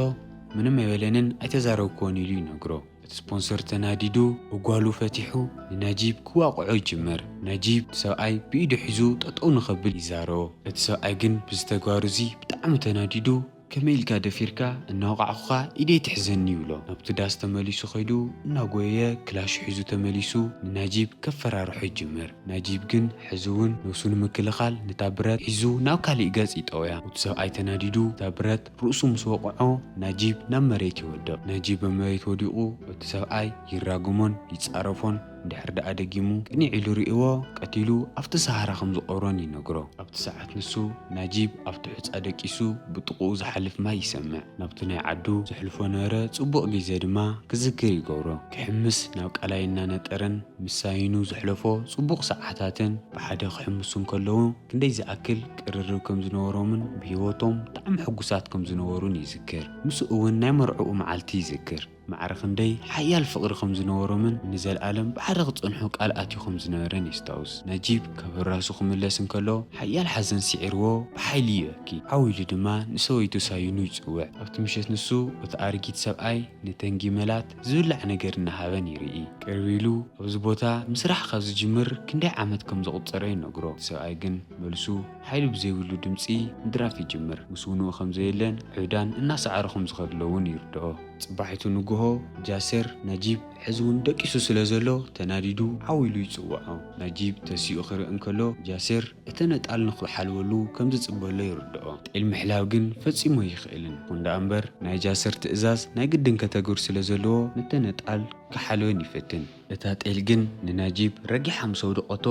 "ምንም ኣይበለንን፣ ኣይተዛረብክዎን" ኢሉ ይነግሮ። እቲ ስፖንሰር ተናዲዱ ብጓሉ ፈቲሑ ንናጂብ ክዋቕዖ ይጅምር። ናጂብ ሰብኣይ ብኢዱ ሒዙ ጠጠው ንኸብል ይዛረቦ። እቲ ሰብኣይ ግን ብዚ ተግባሩ እዚ ብጣዕሚ ተናዲዱ ከመይ ኢልካ ደፊርካ? እናወቓዕኹኻ ኢደይ ትሕዘኒ ይብሎ። ናብቲ ዳስ ተመሊሱ ኸይዱ እናጎየየ ክላሹ ሒዙ ተመሊሱ ንናጂብ ከፈራርሖ ይጅምር። ናጂብ ግን ሕዚ እውን ነብሱ ንምክልኻል ነታ ብረት ሒዙ ናብ ካሊእ ገጽ ይጠውያ። እቲ ሰብኣይ ተናዲዱ እታ ብረት ርእሱ ምስ ወቕዖ ናጂብ ናብ መሬት ይወድቕ። ናጂብ ኣብ መሬት ወዲቑ እቲ ሰብኣይ ይራግሞን ይጻረፎን እንድሕር ደኣ ደጊሙ ቅንዕ ኢሉ ርእይዎ ቀቲሉ ኣብቲ ሰሃራ ከም ዝቐብሮን ይነግሮ። ኣብቲ ሰዓት ንሱ ናጂብ ኣብቲ ሑጻ ደቂሱ ብጥቕኡ ዝሓልፍ ማይ ይሰምዕ። ናብቲ ናይ ዓዱ ዘሕልፎ ነበረ ጽቡቕ ግዜ ድማ ክዝክር ይገብሮ። ክሕምስ ናብ ቃላይ እናነጠረን ምስ ሳይኑ ዘሕለፎ ጽቡቕ ሰዓታትን ብሓደ ክሕምሱ እንከለዉ ክንደይ ዝኣክል ቅርርብ ከም ዝነበሮምን ብህይወቶም ብጣዕሚ ሕጉሳት ከም ዝነበሩን ይዝክር። ምስኡ እውን ናይ መርዕኡ መዓልቲ ይዝክር። ማዕረ ክንደይ ሓያል ፍቕሪ ከም ዝነበሮምን ንዘለኣለም ብሓደ ክጸንሑ ቃል ኣትዩ ከም ዝነበረን የስታውስ። ነጂብ ካብ ህራሱ ክምለስ እንከሎ ሓያል ሓዘን ስዒርዎ ብሓይሊ ይበኪ። ዓው ኢሉ ድማ ንሰበይቱ ሳይኑ ይጽውዕ። ኣብቲ ምሸት ንሱ እቲ ኣረጊት ሰብኣይ ነተን ጊመላት ዝብላዕ ነገር እናሃበን ይርኢ። ቅርብ ኢሉ ኣብዚ ቦታ ምስራሕ ካብ ዝጅምር ክንደይ ዓመት ከም ዘቑጸረ ይነግሮ። እቲ ሰብኣይ ግን መልሱ ሓይሊ ብዘይብሉ ድምጺ ምድራፍ ይጅምር። ምስ ውንኡ ከም ዘየለን ዕብዳን እናሰዓረ ከም ዝኸድሎ እውን ይርድኦ። ጽባሒቱ ንግሆ ጃስር ናጂብ ሕዚ እውን ደቂሱ ስለ ዘሎ ተናዲዱ ዓው ኢሉ ይጽውዖ። ናጂብ ተሲኡ ክርኢ እንከሎ ጃስር እቲ ነጣል ንኽሓልወሉ ከም ዝጽበሎ ይርድኦ። ጤል ምሕላው ግን ፈጺሙ ኣይኽእልን። ይኹን ደኣ እምበር ናይ ጃስር ትእዛዝ ናይ ግድን ከተግብር ስለ ዘለዎ ነቲ ነጣል ክሓልወን ይፈትን። እታ ጤል ግን ንናጂብ ረጊሓ ምስ ኣውደቐቶ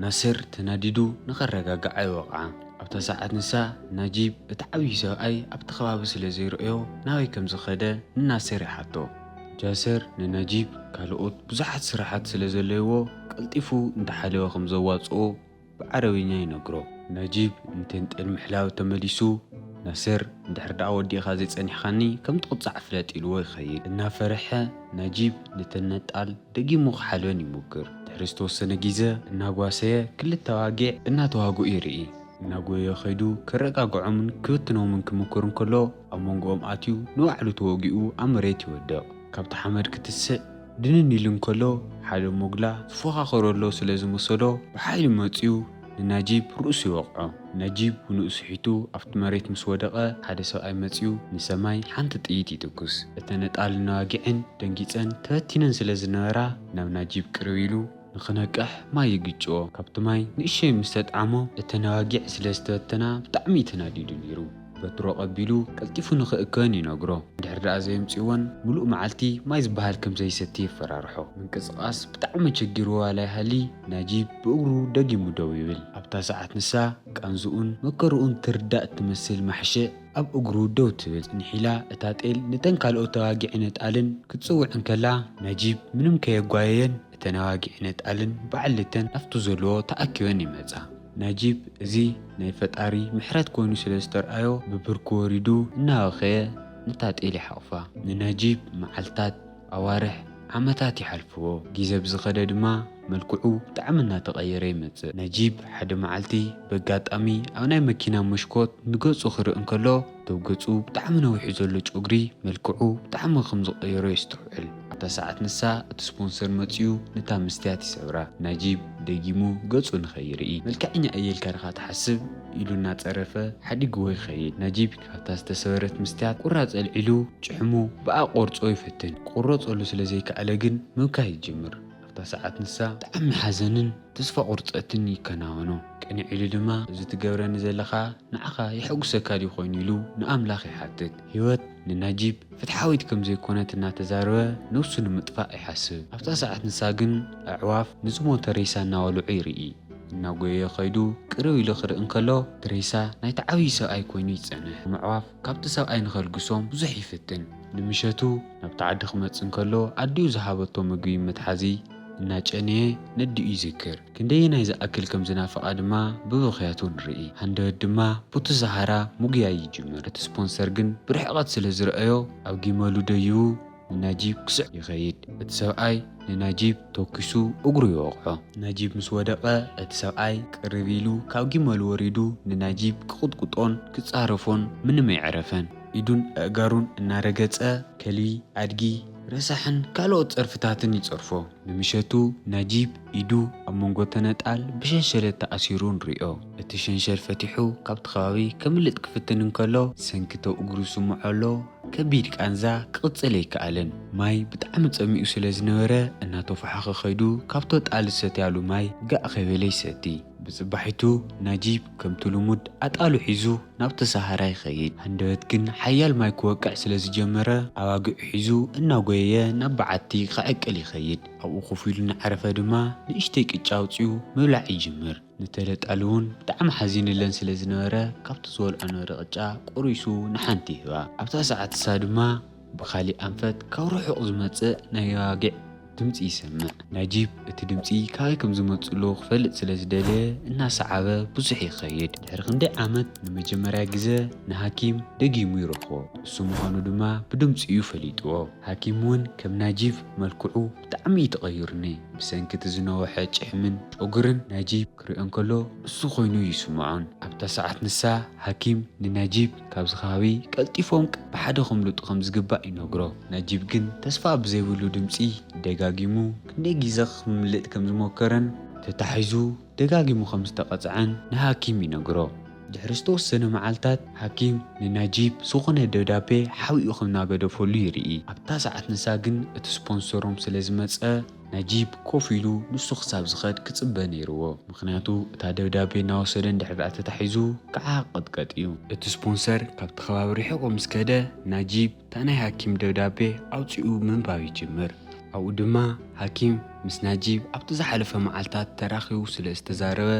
ናስር ተናዲዱ ንኸረጋግዓ ይወቕዓ። ኣብታ ሰዓት ንሳ ናጂብ እቲ ዓብዪ ሰብኣይ ኣብቲ ከባቢ ስለ ዘይረኣዮ ናበይ ከም ዝኸደ ንናስር ይሓቶ። ጃስር ንናጂብ ካልኦት ብዙሓት ስራሓት ስለ ዘለይዎ ቀልጢፉ እንተሓለወ ከም ዘዋጽኦ ብዓረብኛ ይነግሮ። ናጂብ ንተን ጤል ምሕላው ተመሊሱ ናስር እንድሕር ደኣ ወዲእኻ ዘይጸኒሕኻኒ ከም ትቕጻዕ ፍለጥ ኢልዎ ይኸይድ። እናፈርሐ ናጂብ ነተን ነጣል ደጊሙ ክሓልወን ይሙክር። ድሕሪ ዝተወሰነ ግዜ እናጓሰየ ክልተ ኣዋጊዕ እናተዋግኡ ይርኢ። እናጎየ ኸይዱ ከረጋግዖምን ክብትኖምን ክምክር እንከሎ ኣብ መንጎኦም ኣትዩ ንባዕሉ ተወጊኡ ኣብ መሬት ይወድቕ። ካብቲ ሓመድ ክትስእ ድንን ኢሉ እንከሎ ሓደ ሞግላ ዝፎኻኸሮ ኣሎ ስለ ዝመሰሎ ብሓይሊ መጺኡ ንናጂብ ርእሱ ይወቕዖ። ናጂብ ብንኡ ስሒቱ ኣብቲ መሬት ምስ ወደቐ ሓደ ሰብኣይ መጺኡ ንሰማይ ሓንቲ ጥይት ይትኩስ። እተን ነጣልን ኣዋጊዕን ደንጊጸን ተበቲነን ስለ ዝነበራ ናብ ናጂብ ቅርብ ኢሉ ንኽነቅሕ ማይ ይግጭዎ። ካብቲ ማይ ንእሸይ ምስ ተጥዓሞ እተን ኣዋጊዕ ስለ ዝተበተና ብጣዕሚ እዩ ተናዲዱ ነይሩ። በትሮ ቀቢሉ ቀልጢፉ ንኽእክበን ይነግሮ። እንድሕር ደኣ ዘየምጽእወን ምሉእ መዓልቲ ማይ ዝበሃል ከም ዘይሰቲ የፈራርሖ። ምንቅስቓስ ብጣዕሚ ቸጊርዎ ዋላ ይሃሊ ናጂብ ብእግሩ ደጊሙ ደው ይብል። ኣብታ ሰዓት ንሳ ቃንዝኡን መከርኡን ትርዳእ እትመስል ማሕሽእ ኣብ እግሩ ደው ትብል። ጽንሕ ኢላ እታ ጤል ነተን ካልኦት ተዋጊዒ ነጣልን ክትጽውዕ እንከላ ናጂብ ምንም ከየጓየየን እተን ኣዋጊዕ ነጣልን በዓል ልተን ኣብቲ ዘለዎ ተኣኪበን ይመጻ። ናጂብ እዚ ናይ ፈጣሪ ምሕረት ኮይኑ ስለ ዝተርኣዮ ብብርኩ ወሪዱ እናበኸየ ነታ ጤል ይሓቑፋ። ንናጂብ መዓልታት፣ ኣዋርሕ፣ ዓመታት ይሓልፍዎ። ግዜ ብዝኸደ ድማ መልክዑ ብጣዕሚ እናተቐየረ ይመጽእ። ናጂብ ሓደ መዓልቲ በጋጣሚ ኣብ ናይ መኪና መሽኮት ንገጹ ክርኢ እንከሎ እቲ ኣብ ገጹ ብጣዕሚ ነዊሑ ዘሎ ጨጉሪ መልክዑ ብጣዕሚ ከም ዝቐየሮ የስተውዕል። ኣብታ ሰዓት ንሳ እቲ ስፖንሰር መጺኡ ነታ መስትያት ይሰብራ። ናጂብ ደጊሙ ገጹ ንኸይርኢ። "መልክዐኛ እየ ኢልካ ዲኻ ትሓስብ?" ኢሉ እናጸረፈ ሓዲግዎ ይኸይድ። ናጂብ ካብታ ዝተሰበረት መስትያት ቁራጽ ኣልዒሉ ጭሕሙ ብኣ ቆርጾ ይፈትን። ክቁረጸሉ ስለ ዘይከኣለ ግን ምብካይ ይጅምር። ኣብታ ሰዓት ንሳ ብጣዕሚ ሓዘንን ተስፋ ቁርጸትን ይከናወኖ። ቅንዕ ኢሉ ድማ "እዚ ትገብረኒ ዘለኻ ንዓኻ የሐጉሰካ ድዩ ኮይኑ?" ኢሉ ንኣምላኽ ይሓትት። ህይወት ንናጂብ ፍትሓዊት ከም ዘይኮነት እናተዛረበ ነብሱ ንምጥፋእ ይሓስብ። ኣብታ ሰዓት ንሳ ግን ኣዕዋፍ ንዝሞተ ሬሳ እናበልዑ ይርኢ። እናጎየ ኸይዱ ቅርብ ኢሉ ክርኢ እንከሎ እቲ ሬሳ ናይቲ ዓብዪ ሰብኣይ ኮይኑ ይጸንሕ። እቶም ኣዕዋፍ ካብቲ ሰብኣይ ንኸልግሶም ብዙሕ ይፍትን። ንምሸቱ ናብቲ ዓዲ ክመጽእ እንከሎ ኣዲኡ ዝሃበቶ ምግቢ መትሓዚ እናጨነየ ነዲኡ ይዝክር። ክንደየናይ ዝኣክል ከም ዝናፈቓ ድማ ብብኽያቱ ንርኢ። ሃንደበት ድማ ቡቲ ሰሃራ ምጉያይ ይጅምር። እቲ ስፖንሰር ግን ብርሕቐት ስለ ዝረኣዮ ኣብ ጊመሉ ደይቡ ንናጂብ ክስዕ ይኸይድ። እቲ ሰብኣይ ንናጂብ ተኪሱ እግሩ ይወቕዖ። ናጂብ ምስ ወደቐ እቲ ሰብኣይ ቅርብ ኢሉ ካብ ጊመሉ ወሪዱ ንናጂብ ክቕጥቅጦን ክጻረፎን ምንም ኣይዕረፈን። ኢዱን ኣእጋሩን እናረገጸ ከልቢ፣ ኣድጊ፣ ረሳሕን ካልኦት ጸርፍታትን ይጸርፎ። ንምሸቱ ናጂብ ኢዱ ኣብ መንጎ ተነጣል ብሸንሸለት ተኣሲሩ ንሪኦ። እቲ ሸንሸል ፈቲሑ ካብቲ ከባቢ ከምልጥ ክፍትን እንከሎ ሰንኪቶ እግሩ ይስምዖ ኣሎ። ከቢድ ቃንዛ ክቕጽል ኣይከኣለን። ማይ ብጣዕሚ ጸሚኡ ስለ ዝነበረ እናተፈሓኸ ከይዱ ካብቶ ጣል ዝሰትያሉ ማይ ጋእ ከይበለ ይሰቲ። ብጽባሒቱ ናጂብ ከምቲ ልሙድ ኣጣሉ ሒዙ ናብቲ ሰሃራ ይኸይድ። ሃንደበት ግን ሓያል ማይ ክወቅዕ ስለ ዝጀመረ ኣባጊዑ ሒዙ እናጎየየ ናብ በዓቲ ክዕቅል ይኸይድ። ኣብኡ ኮፍ ኢሉ እናዓረፈ ድማ ንእሽተይ ቅጫ ኣውጺኡ ምብላዕ ይጅምር። ንተለጣሉ እውን ብጣዕሚ ሓዚንለን ስለ ዝነበረ ካብቲ ዝበልዖ ነበረ ቅጫ ቆሪሱ ንሓንቲ ይህባ። ኣብታ ሰዓት እሳ ድማ ብኻሊእ ኣንፈት ካብ ርሑቕ ዝመጽእ ናይ ኣባጊዕ ድምጺ ይሰምዕ። ናጂብ እቲ ድምጺ ካበይ ከም ዝመጽእሉ ክፈልጥ ስለ ዝደለየ እናሰዓበ ብዙሕ ይኸይድ። ድሕሪ ክንደይ ዓመት ንመጀመርያ ግዘ ንሃኪም ደጊሙ ይረኽቦ። እሱ ምዃኑ ድማ ብድምጺ እዩ ፈሊጥዎ። ሃኪም እውን ከም ናጂብ መልክዑ ብጣዕሚ እዩ ተቐይሩኒ። ብሰንኪ እቲ ዝነወሐ ጭሕምን ጨጉርን ናጂብ ክሪኦ እንከሎ እሱ ኮይኑ ይስምዖን። ኣብታ ሰዓት ንሳ ሃኪም ንናጂብ ካብዚ ከባቢ ቀልጢፎም ብሓደ ከምልጡ ከም ዝግባእ ይነግሮ። ናጂብ ግን ተስፋ ብዘይብሉ ድምጺ ደጋጊሙ ክንደይ ግዜ ክምልጥ ከም ዝሞከረን ተታሒዙ ደጋጊሙ ከም ዝተቐጽዐን ንሃኪም ይነግሮ። ድሕሪ ዝተወሰነ መዓልታት ሃኪም ንናጂብ ዝኾነ ደብዳቤ ሓቢኡ ከም እናገደፈሉ ይርኢ። ኣብታ ሰዓት ንሳ ግን እቲ ስፖንሰሮም ስለ ዝመጸ ናጂብ ኮፍ ኢሉ ንሱ ክሳብ ዝኸድ ክጽበ ነይርዎ። ምኽንያቱ እታ ደብዳቤ እናወሰደ እንድሕር ደኣ ተታሒዙ ክዓቕጥቀጥ እዩ። እቲ ስፖንሰር ካብቲ ከባቢ ርሒቑ ምስ ከደ ናጂብ እታ ናይ ሃኪም ደብዳቤ ኣውጺኡ ምንባብ ይጅምር። ኣብኡ ድማ ሃኪም ምስ ናጂብ ኣብቲ ዝሓለፈ መዓልታት ተራኺቡ ስለ ዝተዛረበ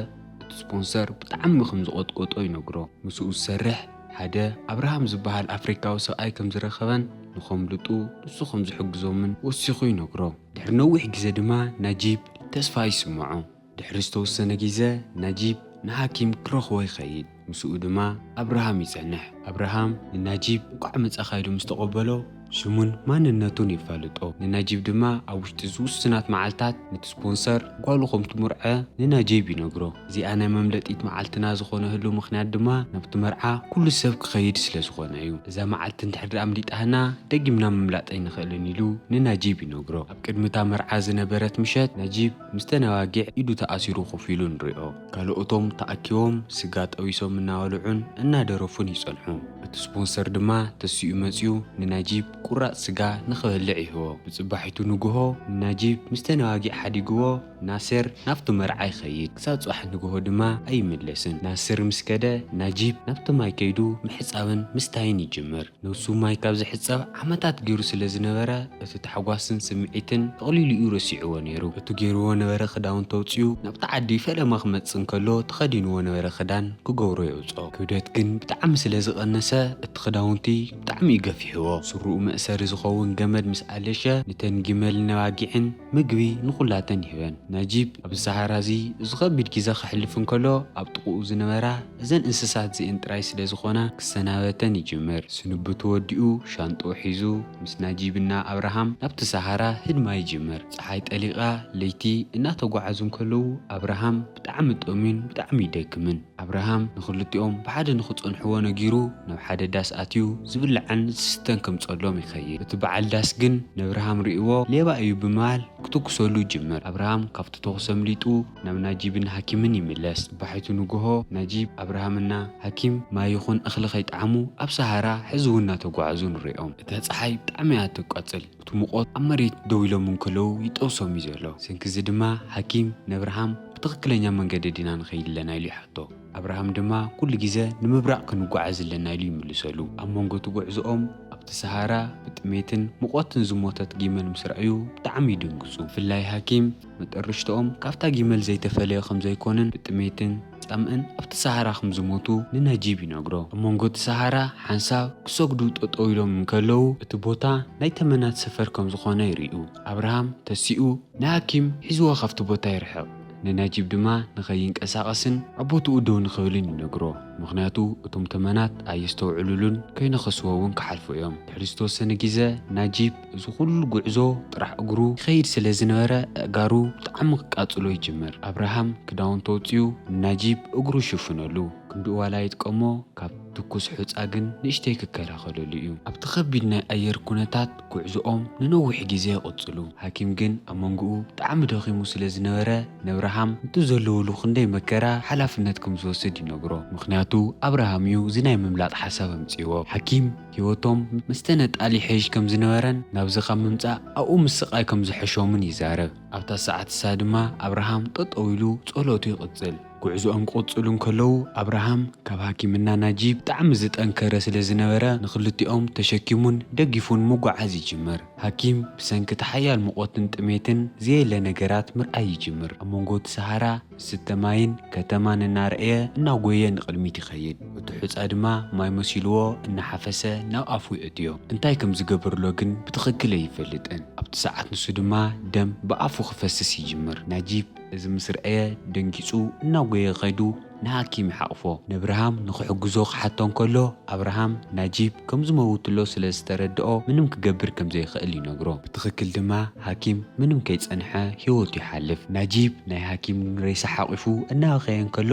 እቲ ስፖንሰር ብጣዕሚ ከም ዝቐጥቀጦ ይነግሮ። ምስኡ ዝሰርሕ ሓደ ኣብርሃም ዝበሃል ኣፍሪካዊ ሰብኣይ ከም ዝረኸበን ንኸምልጡ ንሱ ከም ዝሕግዞምን ወሲኹ ይነግሮ። ድሕሪ ነዊሕ ግዜ ድማ ናጂብ ተስፋ ይስምዖ። ድሕሪ ዝተወሰነ ግዜ ናጂብ ንሃኪም ክረኽቦ ይኸይድ። ምስኡ ድማ ኣብርሃም ይጸንሕ። ኣብርሃም ንናጂብ እንቋዕ መጻኻ ኢሉ ምስ ተቐበሎ ሽሙን ማንነቱን የፋልጦ። ንናጂብ ድማ ኣብ ውሽጢ ዝውስናት መዓልታት ነቲ ስፖንሰር ጓሉ ከም ትምርዐ ንናጂብ ይነግሮ። እዚኣ ናይ መምለጢት መዓልትና ዝኾነህሉ ምኽንያት ድማ ናብቲ መርዓ ኩሉ ሰብ ክኸይድ ስለ ዝኾነ እዩ። እዛ መዓልቲ እንድሕር ደኣ ኣምሊጣህና ደጊምና ምምላጥ ኣይንኽእልን ኢሉ ንናጂብ ይነግሮ። ኣብ ቅድሚ እታ መርዓ ዝነበረት ምሸት ናጂብ ምስ ተነዋጊዕ ኢዱ ተኣሲሩ ኮፍ ኢሉ ንሪኦ። ካልኦቶም ተኣኪቦም ስጋ ጠቢሶም እናበልዑን እናደረፉን ይጸንሑ። እቲ ስፖንሰር ድማ ተሲኡ መጺኡ ንናጂብ ቁራጽ ስጋ ንኽበልዕ ይህቦ። ብጽባሒቱ ንግሆ ንናጂብ ምስ ተነዋጊዕ ሓዲግዎ ናስር ናብቲ መርዓ ይኸይድ። ክሳብ ጽባሕ ንግሆ ድማ ኣይምለስን። ናስር ምስ ከደ ናጂብ ናብቲ ማይ ከይዱ ምሕጻብን ምስታይን ይጅምር። ነብሱ ማይ ካብ ዝሕጸብ ዓመታት ገይሩ ስለ ዝነበረ እቲ ታሕጓስን ስምዒትን ጠቕሊሉ እዩ ረሲዕዎ ነይሩ። እቲ ገይርዎ ነበረ ክዳውንቲ ኣውጺኡ ናብቲ ዓዲ ፈለማ ክመጽእ እንከሎ ተኸዲንዎ ነበረ ክዳን ክገብሮ የውጽኦ። ክብደት ግን ብጣዕሚ ስለ ዝቐነሰ እቲ ክዳውንቲ ብጣዕሚ እዩ ገፊሕዎ። ስሩኡ መእሰሪ ዝኸውን ገመድ ምስ ኣለሸ ንተን ጊመልን ነባጊዕን ምግቢ ንኹላተን ይህበን። ናጂብ ኣብዚ ሰሃራ እዚ እዚ ከቢድ ግዜ ከሕልፍ እንከሎ ኣብ ጥቕኡ ዝነበራ እዘን እንስሳት እዚኤን ጥራይ ስለ ዝኾና ክሰናበተን ይጅምር። ስንብቱ ወዲኡ ሻንጥኡ ሒዙ ምስ ናጂብና ኣብርሃም ናብቲ ሰሃራ ህድማ ይጅምር። ጸሓይ ጠሊቓ ለይቲ እናተጓዓዙ እንከለዉ ኣብርሃም ብጣዕሚ ጠምዩን ብጣዕሚ ይደክምን። ኣብርሃም ንኽልቲኦም ብሓደ ንኽጸንሕዎ ነጊሩ ናብ ሓደ ዳስ ኣትዩ ዝብላዕን ዝስተን ከምጸሎም ይኸይድ። እቲ በዓል ዳስ ግን ነብርሃም ርእይዎ ሌባ እዩ ብምባል ክትኩሰሉ ይጅምር። ኣብርሃም ካብቲ ተኹሲ ኣምሊጡ ናብ ናጂብን ሃኪምን ይምለስ። ጽባሒቱ ንግሆ ናጂብ ኣብርሃምና ሃኪም ማይ ይኹን እኽሊ ከይጠዓሙ ኣብ ሰሃራ ሕዝዊ እናተጓዓዙ ንሪኦም። እታ ጸሓይ ብጣዕሚ እያ ተቃጽል። እቲ ሙቐት ኣብ መሬት ደው ኢሎም እንከለዉ ይጠብሶም እዩ ዘሎ። ሰንኪ እዚ ድማ ሃኪም ነብርሃም ብትኽክለኛ መንገዲ ዲና ንኸይድ ኣለና ኢሉ ይሓቶ። ኣብርሃም ድማ ኩሉ ግዜ ንምብራቕ ክንጓዓዝ ኣለና ኢሉ ይምልሰሉ። ኣብ መንጎ እቲ ጉዕዞኦም ኣብቲ ሰሃራ ብጥሜትን ሙቐትን ዝሞተት ጊመል ምስ ረኣዩ ብጣዕሚ ይድንግጹ። ብፍላይ ሃኪም መጠርሽትኦም ካብታ ጊመል ዘይተፈለየ ከም ዘይኮነን ብጥሜትን ጻምእን ኣብቲ ሰሃራ ከም ዝሞቱ ንናጂብ ይነግሮ። ኣብ መንጎ እቲ ሰሃራ ሓንሳብ ክሰግዱ ጠጠው ኢሎም እንከለዉ እቲ ቦታ ናይ ተመናት ሰፈር ከም ዝኾነ ይርእዩ። ኣብርሃም ተሲኡ ንሃኪም ሒዝዎ ካብቲ ቦታ ይርሕቕ። ንናጂብ ድማ ንኸይንቀሳቐስን ኣብ ቦትኡ ደው ንኽብልን ይነግሮ። ምኽንያቱ እቶም ተመናት ኣየስተውዕሉሉን ከይነኸስዎ እውን ክሓልፉ እዮም። ድሕሪ ዝተወሰነ ግዜ ናጂብ እዚ ኩሉ ጉዕዞ ጥራሕ እግሩ ይኸይድ ስለ ዝነበረ ኣእጋሩ ብጣዕሚ ክቃጽሎ ይጅምር። ኣብርሃም ክዳውንቱ ኣውጺኡ ንናጂብ እግሩ ይሽፍነሉ። ክንድኡ ዋላ ይጥቀሞ ካብ ትኩስ ሑጻ ግን ንእሽተይ ክከላኸለሉ እዩ። ኣብቲ ከቢድ ናይ ኣየር ኩነታት ጉዕዞኦም ንነዊሕ ግዜ ይቕጽሉ። ሓኪም ግን ኣብ መንጎኡ ብጣዕሚ ደኺሙ ስለ ዝነበረ፣ ነብርሃም ነቲ ዘለውሉ ክንደይ መከራ ሓላፍነት ከም ዝወስድ ይነግሮ። ምኽንያቱ ኣብርሃም እዩ እዚ ናይ ምምላጥ ሓሳብ ኣምጺዎ። ሓኪም ህይወቶም ምስ ተነጣሊ ሕይሽ ከም ዝነበረን ናብዚ ካብ ምምጻእ ኣብኡ ምስቓይ ከም ዝሐሾምን ይዛረብ። ኣብታ ሰዓት እሳ ድማ ኣብርሃም ጠጠው ኢሉ ጸሎቱ ይቕጽል። ጉዕዞኦም ክቕጽሉ እንከለዉ ኣብርሃም ካብ ሓኪምና ናጂብ ብጣዕሚ ዝጠንከረ ስለ ዝነበረ ንኽልቲኦም ተሸኪሙን ደጊፉን ምጓዓዝ ይጅምር። ሓኪም ብሰንኪ እቲ ሓያል ሙቐትን ጥሜትን ዘየለ ነገራት ምርኣይ ይጅምር። ኣብ መንጎ እቲ ሰሃራ ዝስተ ማይን ከተማን እናረእየ እናጎየ ንቕድሚት ይኸይድ። እቲ ሑጻ ድማ ማይ መሲልዎ እናሓፈሰ ናብ ኣፉ የእትዮ። እንታይ ከም ዝገብርሎ ግን ብትኽክል ኣይፈልጥን። ኣብቲ ሰዓት ንሱ ድማ ደም ብኣፉ ክፈስስ ይጅምር። ናጂብ እዚ ምስ ረኣየ ደንጊጹ እናጎየ ከይዱ ንሓኪም ይሓቕፎ። ነብርሃም ንኽሕግዞ ክሓቶ እንከሎ ኣብርሃም ናጂብ ከም ዝመውትሎ ስለ ዝተረድኦ ምንም ክገብር ከም ዘይኽእል ይነግሮ። ብትኽክል ድማ ሓኪም ምንም ከይጸንሐ ህይወቱ ይሓልፍ። ናጂብ ናይ ሓኪም ሬሳ ሓቒፉ እናበኸየ እንከሎ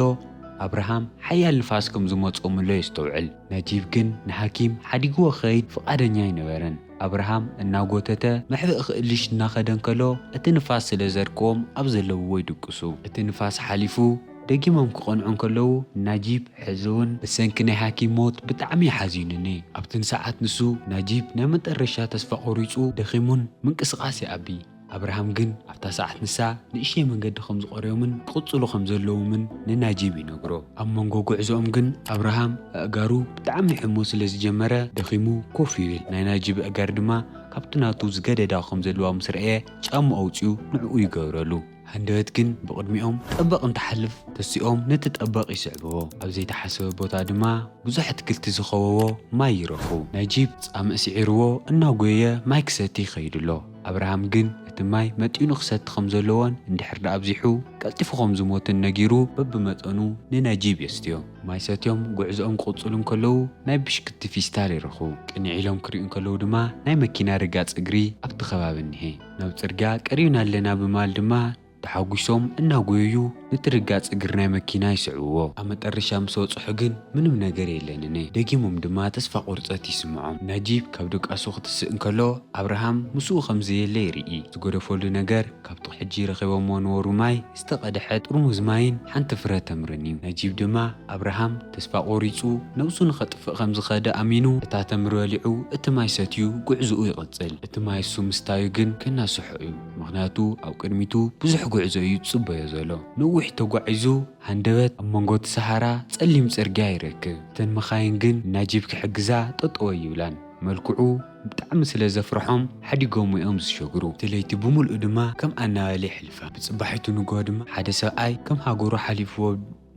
ኣብርሃም ሓያል ንፋስ ከም ዝመጾ ምሎ የስተውዕል። ናጂብ ግን ንሓኪም ሓዲግዎ ክኸይድ ፍቓደኛ ኣይነበረን። ኣብርሃም እናጎተተ መሕብእ ክእልሽ እናኸደ እንከሎ እቲ ንፋስ ስለ ዘርክቦም ኣብ ዘለውዎ ይድቅሱ። እቲ ንፋስ ሓሊፉ ደጊሞም ክቐንዑ እንከለዉ ናጂብ ሕዚ እውን ብሰንኪ ናይ ሓኪም ሞት ብጣዕሚ ሓዚኑኒ። ኣብትን ሰዓት ንሱ ናጂብ ናይ መጠረሻ ተስፋ ቆሪጹ ደኺሙን ምንቅስቓስ ይኣቢ። ኣብርሃም ግን ኣብታ ሰዓት ንሳ ንእሽተይ መንገዲ ከም ዝቐርዮምን ክቕጽሉ ከም ዘለዎምን ንናጂብ ይነግሮ። ኣብ መንጎ ጉዕዞኦም ግን ኣብርሃም ኣእጋሩ ብጣዕሚ ሕሞ ስለ ዝጀመረ ደኺሙ ኮፍ ይብል። ናይ ናጂብ ኣእጋር ድማ ካብቲ ናቱ ዝገደዳ ከም ዘለዋ ምስ ረኣየ ጫሙ ኣውጺኡ ንዕኡ ይገብረሉ። ሃንደበት ግን ብቕድሚኦም ጠበቕ እንትሓልፍ ተሲኦም ነቲ ጠበቕ ይስዕብዎ። ኣብ ዘይተሓሰበ ቦታ ድማ ብዙሕ ኣትክልቲ ዝኸበቦ ማይ ይረኽቡ። ናጂብ ጻምእ ስዒርዎ እናጎየ ማይ ክሰቲ ይኸይድ ኣሎ። ኣብርሃም ግን እቲ ማይ መጢኑ ክሰቲ ከም ዘለዎን እንድሕር ደኣ ኣብዚሑ ቀልጢፉ ከም ዝሞትን ነጊሩ በብመጠኑ ንናጂብ የስትዮ። ማይ ሰትዮም ጉዕዞኦም ክቕጽሉ እንከለዉ ናይ ብሽክቲ ፊስታል ይረኽቡ። ቅንዕ ኢሎም ክሪኡ እንከለዉ ድማ ናይ መኪና ርጋጽ እግሪ ኣብቲ ከባቢ እኒሄ። ናብ ጽርግያ ቀሪብና ኣለና ብማል ድማ ተሓጒሶም እናጎየዩ ነቲ ርጋጽ እግሪ ናይ መኪና ይስዕብዎ። ኣብ መጠረሻ ምስ በጽሑ ግን ምንም ነገር የለንን። ደጊሞም ድማ ተስፋ ቁርጸት ይስምዖም። ናጂብ ካብ ድቃሱ ክትስእ እንከሎ ኣብርሃም ምስኡ ከም ዘየለ ይርኢ። ዝገደፈሉ ነገር ካብቲ ሕጂ ረኺቦምዎ ነበሩ ማይ ዝተቐድሐ ጥርሙዝ ማይን ሓንቲ ፍረ ተምርን እዩ። ናጂብ ድማ ኣብርሃም ተስፋ ቆሪጹ ነብሱ ንኸጥፍእ ከም ዝኸደ ኣሚኑ እታ ተምሪ በሊዑ እቲ ማይ ሰትዩ ጉዕዝኡ ይቕጽል። እቲ ማይ እሱ ምስታዩ ግን ከናስሖ እዩ። ምኽንያቱ ኣብ ቅድሚቱ ብዙሕ ጉዕዞ እዩ ዝጽበዮ ዘሎ። ነዊሕ ተጓዒዙ ሃንደበት ኣብ መንጎ እቲ ሰሃራ ጸሊም ጽርግያ ይረክብ። እተን መኻይን ግን ናጂብ ክሕግዛ ጠጠወ ይብላን። መልክዑ ብጣዕሚ ስለ ዘፍርሖም ሓዲጎም እዮም ዝሸግሩ። እቲ ለይቲ ብምልኡ ድማ ከም ኣናበለ ይሕልፋ። ብጽባሒቱ ንግሆ ድማ ሓደ ሰብኣይ ከም ሃገሩ ሓሊፍዎ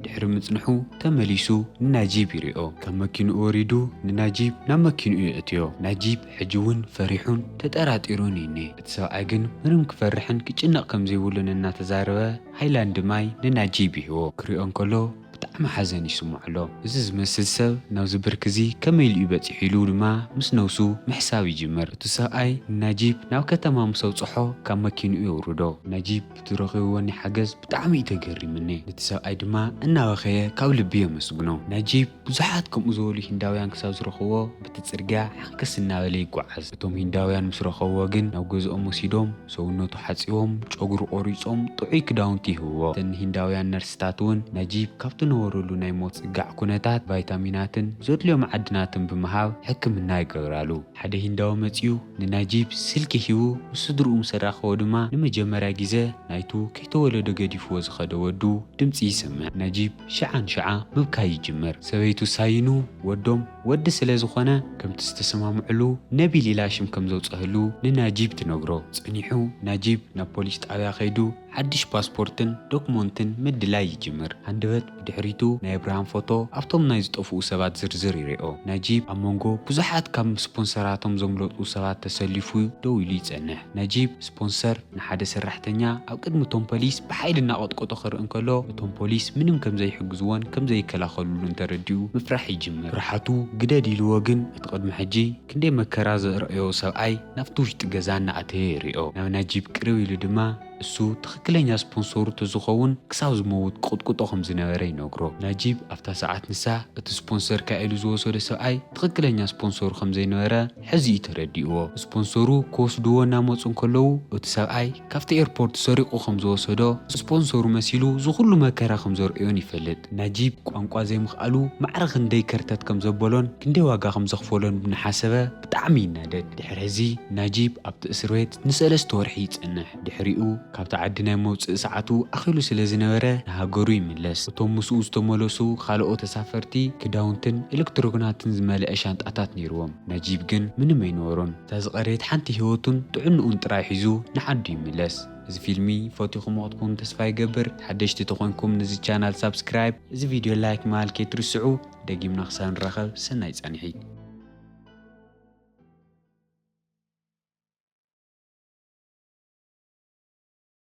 ድሕሪ ምጽንሑ ተመሊሱ ንናጂብ ይሪኦ። ካብ መኪንኡ ወሪዱ ንናጂብ ናብ መኪንኡ የእትዮ። ናጂብ ሕጂ እውን ፈሪሑን ተጠራጢሩን ይኔ። እቲ ሰብኣይ ግን ምንም ክፈርሕን ክጭነቕ ከም ዘይብሉን እናተዛረበ ሃይላንድ ማይ ንናጂብ ይህቦ። ክሪኦ እንከሎ ብጣዕሚ ሓዘን ይስምዖ ኣሎ። እዚ ዝመስል ሰብ ናብዚ ብርኪ እዚ ከመይ ኢሉ እዩ በጺሑ ኢሉ ድማ ምስ ነብሱ ምሕሳብ ይጅምር። እቲ ሰብኣይ ንናጂብ ናብ ከተማ ምስ ኣብጽሖ ካብ መኪንኡ የውርዶ። ናጂብ ብቲ ረኺብዎ ናይ ሓገዝ ብጣዕሚ እዩ ተገሪምኒ። ነቲ ሰብኣይ ድማ እናበኸየ ካብ ልቢ የመስግኖ። ናጂብ ብዙሓት ከምኡ ዝበሉ ሂንዳውያን ክሳብ ዝረኽብዎ በቲ ጽርግያ ሓንከስ እናበለ ይጓዓዝ። እቶም ሂንዳውያን ምስ ረኸብዎ ግን ናብ ገዝኦም ወሲዶም ሰውነቱ ሓጺቦም፣ ጨጉሩ ቆሪጾም፣ ጥዑይ ክዳውንቲ ይህብዎ። እተን ሂንዳውያን ነርስታት እውን ናጂብ ካብቲ ነበረሉ ናይ ሞት ጽጋዕ ኩነታት ቫይታሚናትን ዘድልዮ መዓድናትን ብምሃብ ሕክምና ይገብራሉ። ሓደ ሂንዳዊ መጺኡ ንናጂብ ስልኪ ሂቡ ምስ ስድርኡ ምስ ኣራኸቦ ድማ ንመጀመርያ ግዜ ናይቱ ከይተወለደ ገዲፍዎ ዝኸደ ወዱ ድምጺ ይሰምዕ። ናጂብ ሽዓ ንሽዓ ምብካይ ይጅምር። ሰበይቱ ሳይኑ ወዶም ወዲ ስለ ዝኾነ ከምቲ ዝተሰማምዕሉ ነቢል ኢላ ሽም ከም ዘውጸህሉ ንናጂብ ትነግሮ። ጸኒሑ ናጂብ ናብ ፖሊስ ጣብያ ከይዱ ሓድሽ ፓስፖርትን ዶክመንትን ምድላይ ይጅምር። ሃንደበት ብድሕሪቱ ናይ ኣብርሃም ፎቶ ኣብቶም ናይ ዝጠፍኡ ሰባት ዝርዝር ይርኦ። ናጂብ ኣብ መንጎ ብዙሓት ካብ ስፖንሰራቶም ዘምለጡ ሰባት ተሰሊፉ ደው ኢሉ ይጸንሕ። ናጂብ ስፖንሰር ንሓደ ሰራሕተኛ ኣብ ቅድሚ እቶም ፖሊስ ብሓይሊ እናቐጥቀጦ ክርኢ እንከሎ እቶም ፖሊስ ምንም ከም ዘይሕግዝዎን ከም ዘይከላኸሉሉን ተረዲኡ ምፍራሕ ይጅምር። ፍርሓቱ ግደድ ኢልዎ ግን እቲ ቅድሚ ሕጂ ክንደይ መከራ ዘርኣዮ ሰብኣይ ናብቲ ውሽጢ ገዛ እናኣተየ ይሪኦ። ናብ ናጂብ ቅርብ ኢሉ ድማ እሱ ትኽክለኛ ስፖንሰሩ ተዝኸውን ክሳብ ዝመውት ቅጥቅጦ ከም ዝነበረ ይነግሮ። ናጂብ ኣብታ ሰዓት ንሳ እቲ ስፖንሰርካ ኢሉ ዝወሰዶ ሰብኣይ ትኽክለኛ ስፖንሰሩ ከም ዘይነበረ ሕዚ እዩ ተረዲእዎ። ስፖንሰሩ ክወስድዎ እናመፁ እንከለዉ እቲ ሰብኣይ ካብቲ ኤርፖርት ሰሪቑ ከም ዝወሰዶ ስፖንሰሩ መሲሉ ዝኹሉ መከራ ከም ዘርእዮን ይፈልጥ። ናጂብ ቋንቋ ዘይምኽኣሉ ማዕረ ክንደይ ከርተት ከም ዘበሎን ክንደይ ዋጋ ከም ዘኽፈሎን ብናሓሰበ ብጣዕሚ ይናደድ። ድሕሪ ሕዚ ናጂብ ኣብቲ እስር ቤት ንሰለስተ ወርሒ ይጸንሕ። ድሕሪኡ ካብቲ ዓዲ ናይ መውጽኢ ሰዓቱ ኣኺሉ ስለ ዝነበረ ንሃገሩ ይምለስ። እቶም ምስኡ ዝተመለሱ ካልኦት ተሳፈርቲ ክዳውንትን ኤሌክትሮናትን ዝመልአ ሻንጣታት ነይርዎም። ናጂብ ግን ምንም ኣይነበሮን። እታ ዝቐረየት ሓንቲ ህይወቱን ጥዕንኡን ጥራይ ሒዙ ንዓዱ ይምለስ። እዚ ፊልሚ ፈቲኹሞ ክትኮኑ ተስፋ ይገብር። ሓደሽቲ ተኾንኩም ነዚ ቻናል ሳብስክራይብ፣ እዚ ቪድዮ ላይክ ምባል ከይትርስዑ። ደጊምና ክሳብ ንራኸብ ሰናይ ጻንሒት።